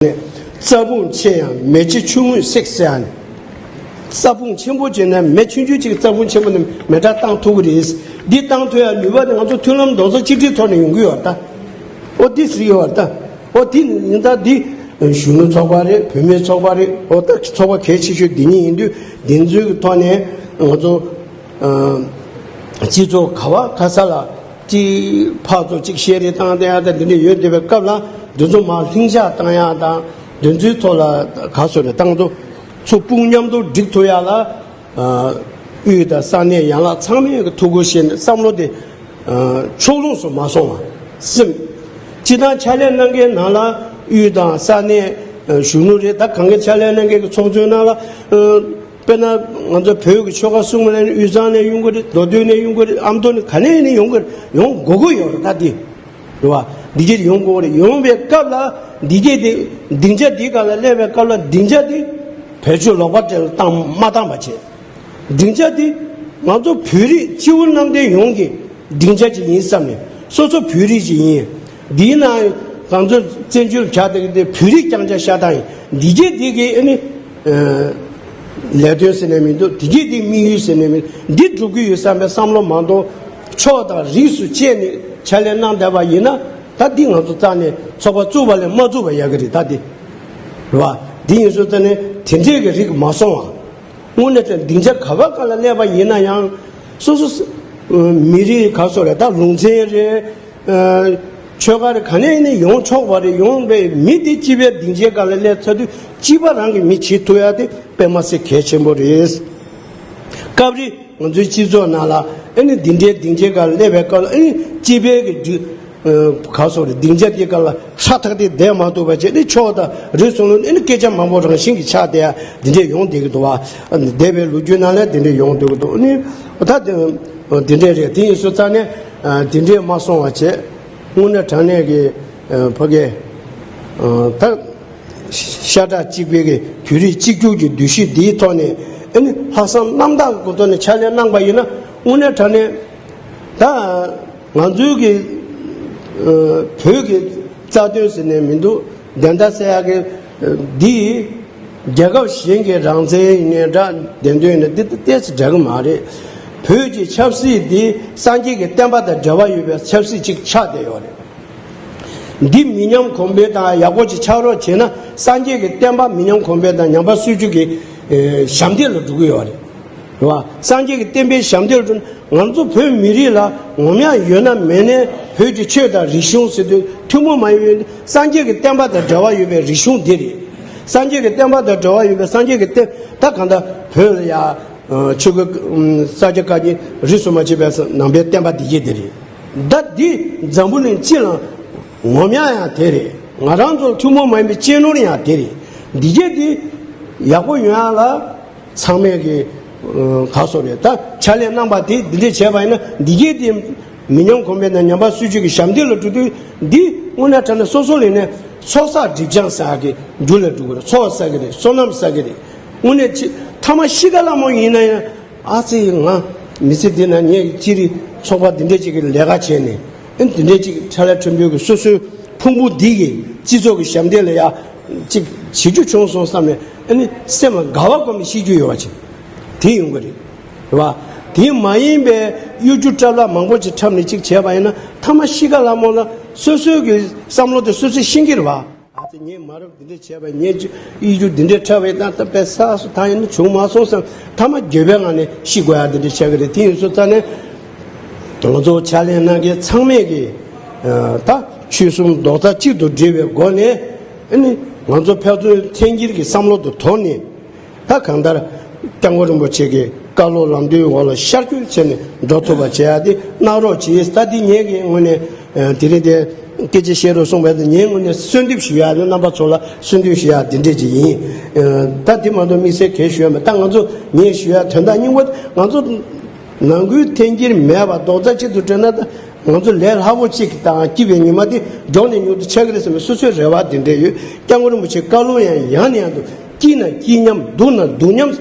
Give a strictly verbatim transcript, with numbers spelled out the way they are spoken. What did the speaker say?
ནས་རྩྭ་ཕུང་ཆེ་ཡང་མེ་ལྕེ་ཆུང་ངུས་བསྲེགས་ཟེར་ཡ་ནི། རྩྭ་ཕུང་ཆེན་པོ་བྱས་ན་མེ་ཆུང་ཆུང་ཅིག་རྩྭ་ཕུང་ཆེན་པོ་ནི་མེ་སྲེག་བཏང་ཐུབ་ཀྱི་རེད། འདི་བཏང་ཐུབ་ཡ་ནུས་པ་དེ་ང་ཚོ་མཐུན་ལམ་རྡོག་རྩ་གཅིག་སྒྲིལ་ཐོག་ནས་ཡོང་གི་ཡོད་ད། ཨོ་འདི་ཟེར་གྱི་ཡོད་ད། ཨོ་འདི་ཡིན་ད་འདི་གཞོན་ནུ་ཚོགས་པ་རེད། བུད་མེད་ཚོགས་པ་རེད། ཨོ་ད་ཚོགས་པ་གལ་ཆེ་ཤོས་འདི་གཉིས་ཡིན་དུས་འདི་ཚོའི་ཐོག་ནས་ང་ཚོ་སྤྱི་ཚོགས་ག་བ་ག་ས་ལ་ཅིག་ཕར་ཚུར་ཅིག་བཤད་རེས་བཏང་བསྡད་ཡ་དང་འདི་འདྲ་ཡོད་བསྡད་པའི་སྐབས་ལ་འདི་ཚོ་མར་ལྷིང་འཇགས་བཏང་ཡ་དང་འདི་ཚོའི་ཐོག་ལ་ག་ཚོད་རེད་བཏང་ཚོ་ཚོ་དཔུང་མཉམ་དུ་སྒྲིག་ཐུབ་ཡ་ལ། དབུས་དང་ས་གནས་ཡན་ལག་ཚང་མས་ཐུགས་ཁུར་བཞེས་ནས་བསམ་བློ་དེ་ཕྱོགས་ལྷུང་སུ་མ་སོང་བ་སེམས། སྤྱི་བཏང་ཕྱག་ལས་གནང་མཁན་ནང་ལ་དབུས་དང་ས་གནས་གཞོན་ནུ་རེད། ད་གང་གི་ཕྱག་ལས་གནང་མཁན་གྱི་ཚོགས་གཙོའི་ནང་ལ་དཔེར་ན་ང་ཚོ་བོད་ཀྱི་ཆོལ་ཁ་གསུམ་ལ་ནི་དབུས་གཙང་ནས་ཡོང་གི་རེད། མདོ་སྟོད་ནས་ཡོང་གི་རེད། ཨ་མདོ་ནས་ག་ནས་ནི་ཡོང་གི་རེད། ཡོང་དགོས་ཀྱི་ཡོད་རེད། ད་དེ་རེད་བ། འདི་གྱད་ཡོང་དགོས་རེད། ཡོང་བའི་སྐབས་ལ་འདི་གྱད་དེ་སྡིངས་ཆ་འདིའི་སྒང་ལ་སླེབས་པའི་སྐབས་ལ་སྡིངས་ཆ་དེ་བེད་སྤྱོད་ལོག་པ་སྤྲད་བཏང་མ་བཏང་པ་བྱས། སྡིངས་ཆ་དེ་ང་ཚོ་བོད་རིགས་སྤྱི་བོ་གནམ་བསྟན་ཡོངས་ཀྱི་སྡིངས་ཆ་ཅིག་ཡིན་བསམ་ནས་སོ་སོ་བོད་རིགས་ཅིག་ཡིན། འདིའི་ནང་ང་ཚོ་བཙན་བྱོལ་བྱ་དེ་གི་དེ་བོད་རིགས་རྐྱང་རྐྱང་ཤ་སྟག་ཡིན། འདི་གྱད་འདི་གི་ཨ་ནི་ལས་དོན་ཟེར་ནས་མི་འདུག་འདི་གྱད་འདི་དམིགས་ཡུལ་ཟེར་ནས་མི་འདི་སྒྲུབ་ཀྱི་ཡོད་བསམ་པའི་བསམ་བློ་མ་གཏོང་ཕྱོགས་དང་རིས་སུ་བཅད་ནས་ཕྱག་ལས་གནང་བསྡད་པ་ཡིན་ན་ད་འདི་ང་ཚོ་རྩ་ནས་ཚོགས་པ་བཙུགས་པ་ལས་མ་བཙུགས་པ་ཡག་གི་རེད། ད་འདི་རེད་བ། འདི་ཡིན་སོང་ཙང་ནས་དེ་འདྲས་ཀྱི་རིགས་མ་སོང་བ། དངོས་གནས་དྲང་སྡིངས་ཆ་ག་བ་ག་ལ་སླེབས་པ་ཡིན་ན་ཡང་སོ་སོ་མི་རིགས་ག་སོ་རེད། ད་ལུང་ཚན་རེད། ཆོལ་ཁ་རེད། ག་ནས་ནས་ཡོང་ཆོག་པ་རེད། ཡོང་བའི་མི་དེ་སྤྱི་པའི་སྡིངས་ཆའི་སྒང་ལ་སླེབས་ཚར་དུས་སྤྱི་པ་རང་གི་མི་བྱེད་ཐུབ་ཡ་དེ་དཔེ་མ་སྲིད་གལ་ཆེན་པོ་རེད། སྐབས་རེ་ང་ཚོའི་སྤྱི་ཚོགས་ནང་ལ་ཨ་ནི་འདི་འདྲའི་སྡིངས་ཆའི་སྒང་ལ་སླེབས་པའི་སྐབས་ལ་ཨ་ནི་སྤྱི་པའི་གི་འདུས་ག་སོ་རེད། སྡིངས་ཆ་དེ་ག་ལ་ཧྲ་ཐག་དེ་བསྡད་མ་ཐུབ་པ་བྱས་ནས་ཕྱོགས་དང་རིས་སུ་ལ་ཨ་ནི་སྐད་ཆ་མང་པོ་རང་བཞིན་གྱི་ཆགས་བསྡད་ཡ་འདི་འདྲས་ཡོང་བསྡད་ཀྱི་འདུག་བ། འདས་པའི་ལོ་རྒྱུས་ནང་ལ་འདི་འདྲས་ཡོང་བསྡད་ཀྱི་འདུག་ཨ་ནི་ད་འདི་འདྲས་རེད། དེ་ཡིན་སོང་ཙང་ནས་འདི་འདྲས་མ་སོང་བ་བྱས་དངོས་གནས་དྲང་གནས་ཀྱི་ཕ་གི་ད། ཤ་ཁྲག་གཅིག་པའི་གི་བོད་རིགས་གཅིག་གྱུར་གྱི་འདུ་ཤེས་འདིའི་ཐོག་ནས་ཨ་ནི་ལྷག་བསམ་རྣམ་དག་གི་ཐོག་ནས་ཕྱག་ལས་གནང་པ་ཡིན་ན་དངོས་གནས་དྲང་གནས་ད་ང་ཚོའི་གི་བོད་ཀྱི་རྩ་དོན་ཟེར་ནས་མི་འདུག་བདེན་མཐའ་གསལ་ཡག་གི་འདི་རྒྱལ་ཁབ་གཞན་གྱི་རང་བཙན་ཡིན་ནའི་འདྲ་བདེན་དོན་ཡིན་ན་འདི་ཏོག་ཙམ་འདྲ་གི་མ་རེད། བོད་ཀྱི་ཆབ་སྲིད་འདི་སངས་རྒྱས་ཀྱི་བསྟན་པ་དང་འབྲེལ་བ་ཡོད་པའི་ཆབ་སྲིད་ཅིག་ཆགས་བསྡད་ཡོད་རེད། འདི་མི་ཉམས་གོང་འཕེལ་དང་ཡག་པོ་ཅིག་ཆགས་རོགས་བྱས་ན་སངས་རྒྱས་ཀྱི་བསྟན་པ་མི་ཉམས་གོང་འཕེལ་དང་ཉམས་པ་སྲིད་རྒྱུ་གི་ཨེ་ཞབས་འདེགས་ལ་འགྲོ་གི་ཡོད་རེད། རེད་བ། སངས་རྒྱས་ཀྱི་བསྟན་པའི་ཞབས་འདེགས་ལ་འགྲོ་ན་ང་ཚོ་བོད་མི་རིགས་ལ་ངོམ་ཡག་ཡོད་ན་མེད་ན་བོད་ཀྱི་ཆོས་དང་རིག་གཞུང་ཟེར་དུས་ཐུན་མོང་མ་ཡིན་པའི་སངས་རྒྱས་ཀྱི་བསྟན་པ་དང་འབྲེལ་བ་ཡོད་པའི་རིག་གཞུང་འདི་རེད། སངས་རྒྱས་ཀྱི་བསྟན་པ་དང་འབྲེལ་བ་ཡོད་པའི་སངས་རྒྱས་ཀྱི་བསྟན་ད་གང་ལྟར་བོད་ལ་ཡ། ཆོས་སྐད་ས་སྐྱ་བཀའ་རྙིང་རིས་སུ་མ་ཆད་པའི་ནང་པའི་བསྟན་པ་འདི་གྱད་འདི་རེད། ད་འདི་འཛམ་བུ་གླིང་སྤྱི་ལ་ངོམ་ཡག་ཡང་དེ་རེད། ང་རང་ཚོ་ཐུན་མོང་མ་ཡིན་པའི་གཅེས་ནོར་ཡང་དེ་རེད། འདི་གྱད་འདི་ཡག་པོ་ཡོང་ཡག་ལ་ཚང་མས་ཀྱི་ག་སོ་རེད། ད་ཕྱག་ལས་གནང་པ་དེ་འདི་འདྲས་བྱས་པ་ཡིན་ན་འདི་གྱད་འདི། མི་ཉམས་གོང་འཕེལ་དང་ཉམས་པ་སྲིད་རྒྱུ་གི་ཞབས་འདེགས་ལ་འགྲོ་དུས་འདི་དངོས་གནས་དྲང་གནས་སོ་སོ་ལས་ནས་ཚོགས་བསགས་སྒྲིབ་སྦྱང་ཟེར་ཡག་གི་རྒྱུ་ལ་འགྲོ་གི་རེད། འཚོ་བ་བསགས་ཀྱི་རེད། བསོད་ནམས་བསགས་ཀྱི་རེད། དངོས་གནས་ཅི་ཐ་མ་ཤི་ཁ་ལ་མོ་ཡིན་ན་ཡང་ཨ་ཙི་ང་མི་ཚེ་འདི་ན་ངས་སྤྱིར་ཚོགས་པ་འདི་འདྲས་ཅིག་གི་ལས་ཀ་བྱས་ནས་ཨ་འདི་འདྲས་ཅིག་ཁྲ་ལ་ཁྲིམས་དཔོན་གྱི་སོ་སོའི་ཕུང་པོ་འདི་གི་སྤྱི་ཚོགས་ཀྱི་ཞབས་འདེགས་ལ་ཡ་ཅིག་བྱེད་རྒྱུ་བྱུང་སོང་བསམ་ནས་ཨ་ནི་སེམས་ལ་དགའ་བ་སྒོམ་ནས་ཤི་རྒྱུ་ཡོད་པ་ཅིག་དེ་ཡོང་གི་རེད། རེད་བ། དེ་མ་ཡིན་པའི་གཡོ་སྒྱུ་སྐྲ་ལག་མང་པོ་ཅིག་འཁྲབ་ནས་ཅིག་བྱས་པ་ཡིན་ན་ཐ་མ་ཤི་ཁ་ལ་མོ་ལ་སོ་སོའི་གི་བསམ་བློ་དེ་སོ་སོས་ཤེས་ཀྱི་རེད་བ། ཨ་ཙི་ངས་མ་རབས་འདི་འདྲ་བྱས་པ་ངས་གཡོ་སྒྱུ་འདི་འདྲ་འཁྲབ་པ་ཡིན་ན་ད་དཔེ་བསགས་སོ་ད་ཡིན་ན་བྱུང་མ་སོང་བསམ་ཐ་མ་འགྱོད་པའི་ངང་ནས་ཤི་དགོས་ཡག་འདི་འདྲ་ཆགས་ཀྱི་རེད། དེ་ཡིན་སོང་ཙང་ནས་ང་ཚོ་ཕྱག་ལས་གནང་མཁན་ཚང་མས་ཀྱི་ད་ཆོལ་གསུམ་རྡོག་རྩ་གཅིག་ཏུ་སྒྲིལ་བའི་སྒོ་ནས་ཨ་ནི་ང་ཚོ་ཕན་ཚུན་འཐེན་འཁྱེར་གྱི་བསམ་བློ་དེ་དོར་ནས། ད་གང་ལྟར་སྐྱབས་མགོན་རིན་པོ་ཆེ་གི་བཀའ་སློབ་ལམ་སྟོན་འོག་ལ་ཤར་བསྐྱོད་བྱས་ནས་འགྲོ་ཐུབ་པ་བྱེད་ཡག་དེ་གནང་རོགས་གྱིས། ད་འདི་ངེད་ཀྱི་ངོས་ནས་དེ་རིང་དེ་སྐད་ཆ་བཤད་རོགས་གསུངས་པ་དེ་ངའི་ངོས་ནས་གསོལ་འདེབས་ཞུ་ཡག་ནི་རྣམ་པ་ཚོ་ལ་གསོལ་འདེབས་ཞུ་ཡག་དེ་འདྲས་ཅིག་ཡིན། ད་དེ་མ་གཏོགས་དམིགས་བསལ་གལ་ཞུ་ཡག་མེད། ད་ང་ཚོ་ངས་ཞུ་ཡག་དོན་དག་སྙིང་པོ་ང་ཚོ་ནང་ཁུལ་འཐེན་འཁྱེར་མེད་པ་རྡོག་རྩ་གཅིག་ཏུ་སྒྲིལ་ན་ད། ང་ཚོ་ལས་སླ་པོ་གཅིག་དང་སྐྱིད་པའི་ཉི་མ་དེ་མགྱོགས་ནས་མྱུར་དུ་ཆགས་ཀྱི་རེད་བསམ་པའི་སོ་སོའི་རེ་བ་དེ་འདྲ་ཡོད། སྐྱབས་མགོན་རིན་པོ་ཆེའི་བཀའ་སློབ་ཡང་ཡང་ནས་ཡང་དུ་སྐྱིད་ན་སྐྱིད་མཉམ་སྡུག་ན་སྡུག་མཉམ་